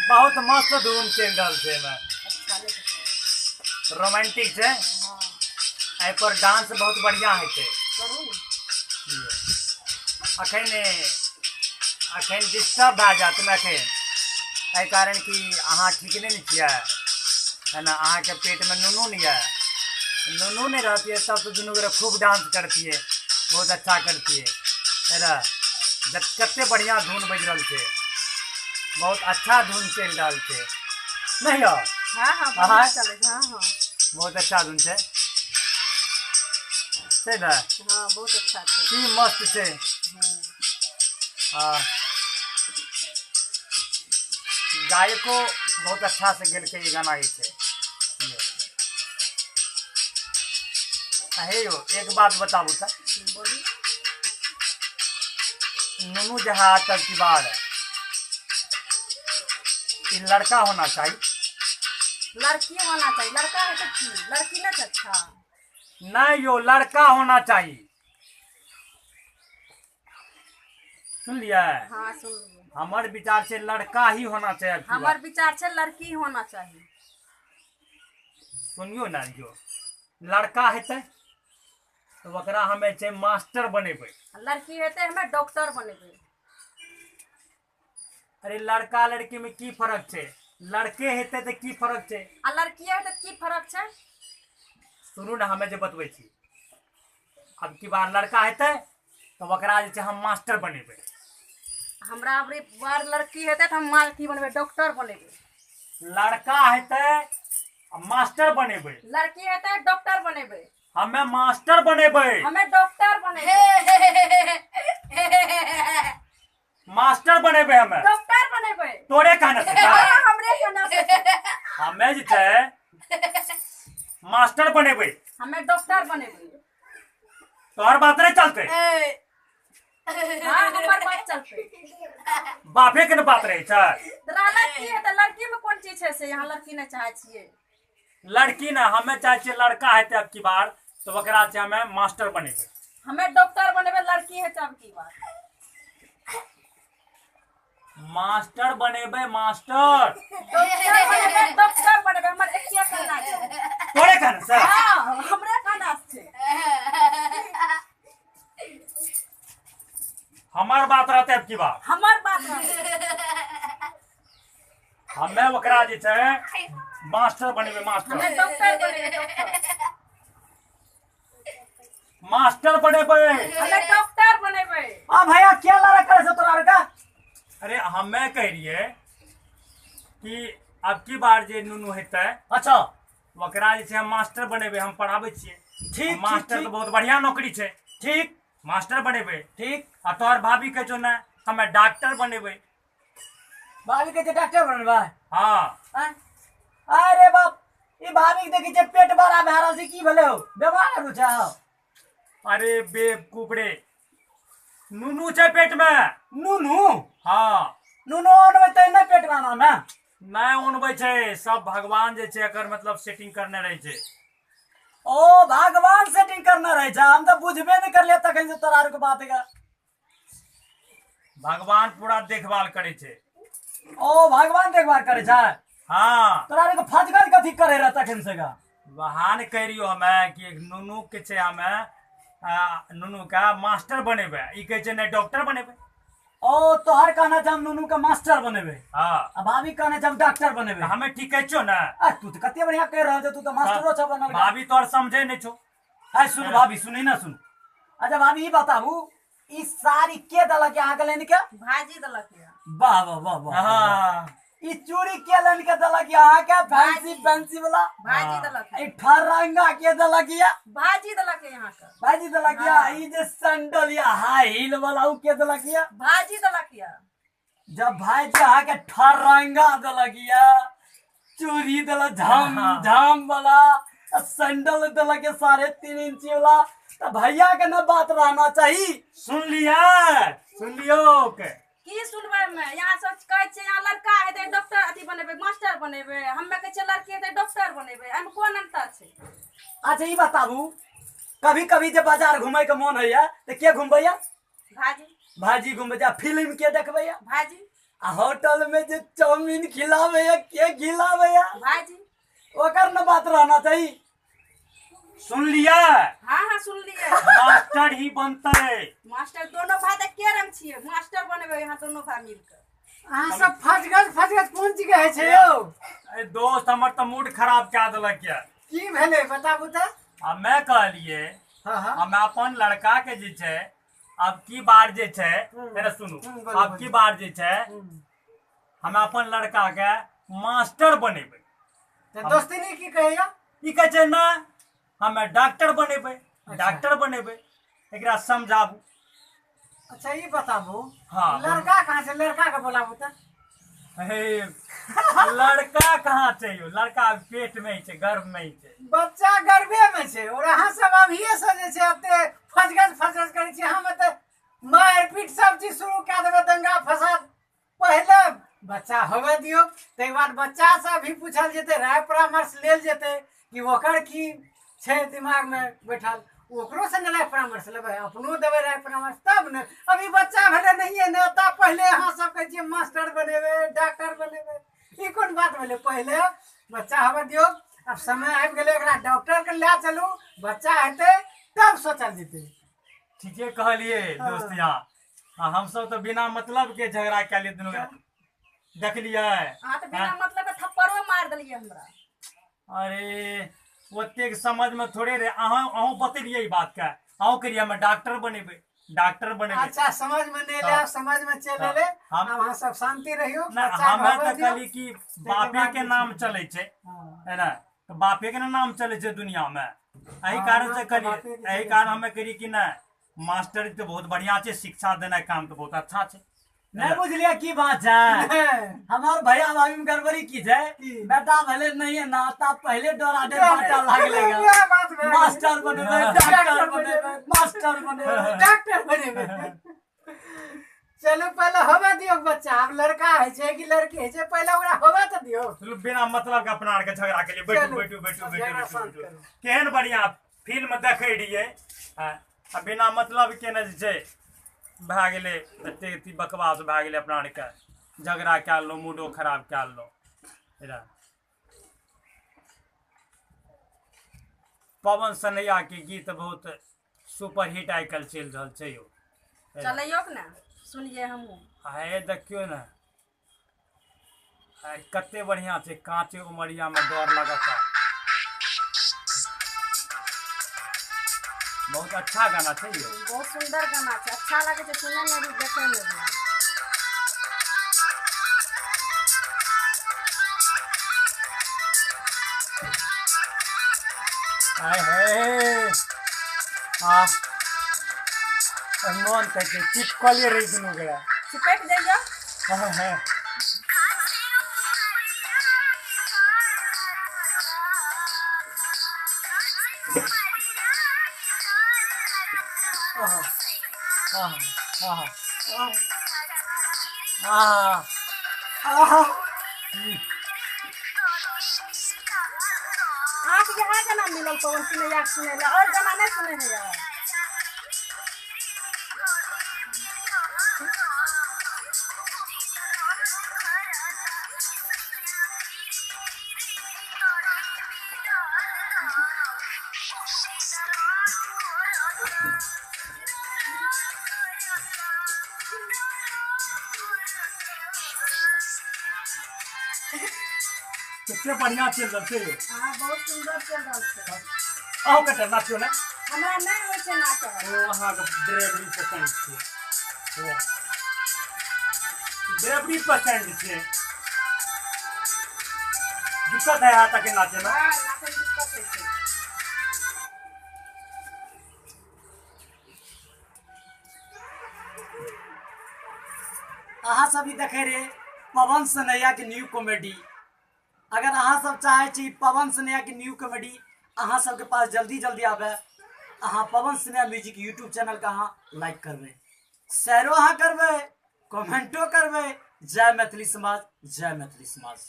बहुत मस्त धुन चलि रहल छै एहिमे। रोमांटिक छै। एहि पर डांस बहुत बढ़िया होइ छै। अखन अखन डिस्टर्ब भए जायत ने अखन, एहि कारण कि अहाँ ठीक नहि ने छियै है ना, अहाँके पेटमे नूनू नहि यऽ, नूनू नहि रहतियै तब तऽ दुनू गोटे खूब डांस करतियै, बहुत अच्छा करतियै है ना। कते बढ़िया धुन बाजि रहल छै, बहुत अच्छा धुन चलि रहल छै नहीं यौ? हाँ हाँ, बढ़िया चलै छै। हाँ हाँ, बहुत अच्छा धुन छै, छै ने? हाँ, बहुत अच्छा छै। की मस्त छै। हाँ, गायको बहुत अच्छा से गेलकै ई गाना जे छै। हे यौ, एक बात बताबू तऽ, नुनू झा तब की बार ई लड़का होना चाहिए? लड़की होना चाहिए। लड़का है तो की लड़की नहीं अच्छा? नहीं यो, लड़का होना चाहिए। सुन लिया? हाँ, सुन लिया। हमर विचार से लड़का ही होना चाहिए। हमर विचार से लड़की होना चाहिए। सुनियो ना यो, लड़का हेतै तो ओकरा हमे छै मास्टर बनेबै, लड़की हेतै हमे डॉक्टर बनेबै। अरे लड़का लड़की में की फर्क छै? लड़के हेतै तऽ की फर्क छै? आ लड़की हेतै की फर्क छै? सुनू ने, हमे जे बतबै छी, अब की बार लड़का हेतै तऽ ओकरा जे छै हम मास्टर बनेबै। हमरा अबरी बार लड़की हेतै तऽ हम अथी बनेबै, डॉक्टर बनेबै। लड़का हेतै मास्टर बनेबै, लड़की हेतै डॉक्टर बनेबै। हमे मास्टर बनेबै, हमे डॉक्टर बनेबै। मास्टर बनेबै, हमे डॉक्टर बनेबै। तोरे कहने से? हमरे कहने से। हमे जे छै मास्टर बनेबै, हमे डॉक्टर बनेबै। तोहर बात नहीं चलते। हाँ, हमर बात चलते। बापे के ने बात रहे छै। लड़की है तऽ लड़की में कोन चीज छै से यहाँ लड़की नहीं चाहे छियै? लड़की ना, हमे चाहे छियै लड़का हेतै अब की बार तऽ ओकरा छै हमे मास्टर बनेबै, हमे डॉक्टर बनेबै। लड़की हेतै अब की बार मास्टर बनेबै, मास्टर बनेबै, डॉक्टर बनेबै। हमर एके कहना छै। तोरे कहना से? हाँ, हमरे कहना छै। हमर बात रहतै अब की बार? हमर बात रहतै। हमे ओकरा जे छै मास्टर बनेबै, मास्टर। हमे डॉक्टर बनेबै, डॉक्टर। मास्टर बनेबै, हमे डॉक्टर बनेबै। आ भैया, क्या लड़ा करे से तोरा का? अरे हमे कह रहिए कि अब की बार जे नुनू हेतै, अच्छा, ओकरा जे छै हम मास्टर बनेबै, हम पढ़ाबै छियै। ठीक। मास्टर तऽ बहुत बढ़िया नौकरी छै। ठीक। मास्टर बनेबै। ठीक। आ तोहर भाभी कहै छौ ने हमे डॉक्टर बनेबै। भाभी कहै छै डॉक्टर बनेबै? हाँ। अरे बाप, ई भाभी के देखै छै पेट बड़ा भए रहल छै, की भेलै हौ? बेमार आरू छै? अरे बेवकूफ रे, नुनू छै पेट में। नुनू? हाँ। नुनू अनबै तऽ नहि पेट में आना ने? नहि ओनबै छै, सब भगवान जे छै एकर मतलब सेटिंग करने रहै छै। ओ भगवान सेटिंग करने रहै छै, हम तऽ बुझबे नहि करलियै तखन से तोरा आरके बात के। भगवान पूरा देखभाल करै छै। ओ भगवान देखभाल करै छै? हाँ। तोरा आरके फजगज कथी करे रह तखन से गा? वहान कह रहियो हमे कि नुनू के छै, हमे नुनू का मास्टर बनेबै, ई कहै छै नहि डॉक्टर बनेबै। ओ तोहर कहना छै हम नुनू के मास्टर बनेबै? हाँ। आ भाभी कहने छै हम डॉक्टर बनेबै। हमे ठीक कहै छियौ ने? आ तू तऽ कते बढ़िया कहि रहल छै, तू तऽ मास्टरो छ बनल। भाभी तोहर समझे नहि छौ। आइ सुन भाभी, सुनी ना, सुन। अच्छा भाभी, ई बताबू, ई साड़ी के देलक अहाँके लाइन के? भाजी देलक यऽ। वाह वाह वाह वाह। हाँ। ई चूड़ी के लाइन के देलक अहाँके, फैंसी फैंसी वाला? भाजी देलक। ई ठरंगा के देलक या? भाजी देलक यहाँ के। भाजी देलक या? ई जे सैंडल या हाई हील वाला, उ के देलक या? भाजी देलक यऽ। जब भाईजी अहाँके ठरंगा देलक या, चूड़ी देलक झाम झाम वाला, आ सैंडल देलक या 3.5 इंची वाला, तऽ भैया के न बात रहना चाही। सुन लिया, सुन लियो के की सुनबै हमे? यहाँ सब कहै छियै यहाँ लड़का हेतै डॉक्टर अथी बनेबै, मास्टर बनेबै। हमे कहै छियै लड़की हेतै डॉक्टर बनेबै। एहिमे कोन अंतर छै? अच्छा ई बताबू, कभी कभी जे बाजार घूमे के मन होइया तऽ के घुमबैया? भाजी। भाजी घुमबै छै। आ फिल्म के देखबैया? भाजी। आ होटल में जे चाउमीन खिलाबैया के खिलाबैया? भाजी। ओकर न बात रहना चाही। सुनलियै? हाँ हाँ सुनलियै। मास्टर ही बनतै। मास्टर दोनों भाई तऽ के रंग छियै, मास्टर बनेबै यहाँ दोनों भाई मिलके। अहाँ सब फसगज फसगज कोन चीज के होइ छै यौ? ए दोस्त, हमर तऽ मूड खराब कए देलक यऽ। की भेलै बताबू तऽ? हमे कहलियै हाँ हाँ हमे अपन लड़का के जे छै अब की बार जे छै, एने सुनू, बोलू, अब की बोलू। बार जे छै हमे अपन लड़का के मास्टर बनेबै। तऽ दोस्ती की कहैया? ई कहै छै ना हमे डॉक्टर बनेबै। डॉक्टर बनेबै, एकरा समझाबू। अच्छा ई बताबू, हाँ, बोलू। लड़का कहाँ छै? लड़का के बोलाबू तऽ। हे, लड़का कहाँ छै यौ? लड़का पेट में ही छै, गर्भ में ही छै। बच्चा गर्भे में छै और अहाँ सब अभिये से जे छै एते फसगज फसगज करै छी। हम तऽ मारि पीट सब चीज शुरू कए देबै, दंगा फसाद। पहिले बच्चा होबे दियौ, ताहिके बाद बच्चा से भी पूछल जेतै, राय परामर्श लेल जेतै कि ओकर की छै दिमागमे बैठल। ओकरो से ने राय परामर्श लेबै, अपनो देबै राय परामर्श तब ने। अभी बच्चा भेलै नहिए ने, तब पहिले अहाँ सब कहै छियै मास्टर बनेबै, डॉक्टर बनेबै। ई कोन बात भेलै? पहिले बच्चा होबे दियौ। आब समय आबि गेलै, एकरा डॉक्टरके लए चलू, बच्चा हेतै तब सोचल जेतै। ठीके कहलियै दोस्त यहाँ। आ हमसब तऽ बिना मतलब के झगड़ा कए लियै दुनू गोटा। देखलियै? अहाँ तऽ बिना मतलब के थप्पड़ो मारि देलियै हमरा। अरे ओतेक समझ में थोड़े रहे। अहाँ अहूँ बतेलियै ई बात के, अहूँ कहियै हमे डॉक्टर बनेबै, डॉक्टर बनेबै। अच्छा समझ में नहीं एलै, हाँ। आब समझ में चलि हाँ। एलै। हम आब अहाँ सब शान्ति रहियौ, ना, बच्चा के हमे होबे तऽ दियौ। कहली कि ताहिके बापे बाद के जे नाम छै। चलै छै, हाँ। है ना, तऽ बापे के ने नाम चलै छै दुनिया में। एहि हाँ, कारण नाम से तऽ कहलियै, बापे के एहि चलै कारण छै। हमे कहलियै कि नहि, मास्टर तऽ बहुत बढ़िया छै, शिक्षा देनाइ काम तऽ बहुत अच्छा छै। नहीं बुझलियै की बात छै? नहि। हमार भैया भाभी में गड़बड़ी की छै? की? बेटा भले नहीं है ना, ता पहले डरा दे बाटा लागलेगा। वएह बात भए गेलै। मास्टर बनेबै, डॉक्टर डॉक्टर बनेबै, बनेबै। मास्टर बनेबै। डॉक्टर बनेबै। चलू पहिले होबे दियौ बच्चा। आब लड़का होइ छै कि लड़की होइ छै, पहिले ओकरा होबे तऽ दियौ। चलू बिना मतलब के अपना आरके झगड़ा के लिए बैठू। चलू, बैठू बैठू अब बैठू झगड़ा बैठू शांत बैठू। करू। केहन बढ़िया फिल्म देखै रहियै, आ बिना मतलब के ने जे छै भए गेलै एते अथी बकवास भए गेलै। अपना आरके झगड़ा कए लेलहुँ, मूडो खराब कए लेलहुँ। हेरा पवन सनैया के गीत बहुत सुपर हिट आइ काल्हि चलि रहल छै यौ। चलैयौ ने सुनिए हमहूँ। आ हे देखियौ ने, आइ कते बढ़िया छै, काँचे उमरिया में डर लगता। बहुत अच्छा गाना छै यौ। बहुत सुंदर गाना छै, अच्छा लगै छै सुनय में भी, देखै में भी। आय हे आ मन कहै छै चिपकले रही दुनू गोरा। चिपकि जइयौ। हाँ। आहा, आहा, आहा, आहा, आहा। अहाँके इएह गाना मिलल पवन सिन्हा के सुनै लए, आओर गाना नहि सुनै होइए? कते बढ़िया चलि रहल छै यौ। हाँ, बहुत सुंदर चलि रहल छै। अहूँ कते नाचियौ ने। हमरा नहि होइ छै नाचल। ओ अहाँके ड्राइवरी पसन्द छै? ओ ड्राइवरी पसन्द छै? दिक्कत है अहाँ तक नाचैमे? हाँ, नाचल दिक्कत होइ छै। अहाँ सब ई देखे रहे पवन सनैया के न्यू कॉमेडी। अगर अहाँ सब चाहे छी पवन सनैया के न्यू कॉमेडी अहाँ सबके पास जल्दी जल्दी आबे, अहाँ Pawan Sanaiya music YouTube channel के अहाँ लाइक करबै, शेयरो अहाँ करबै, कमेंटो करबै। जय मैथिली समाज, जय मैथिली समाज।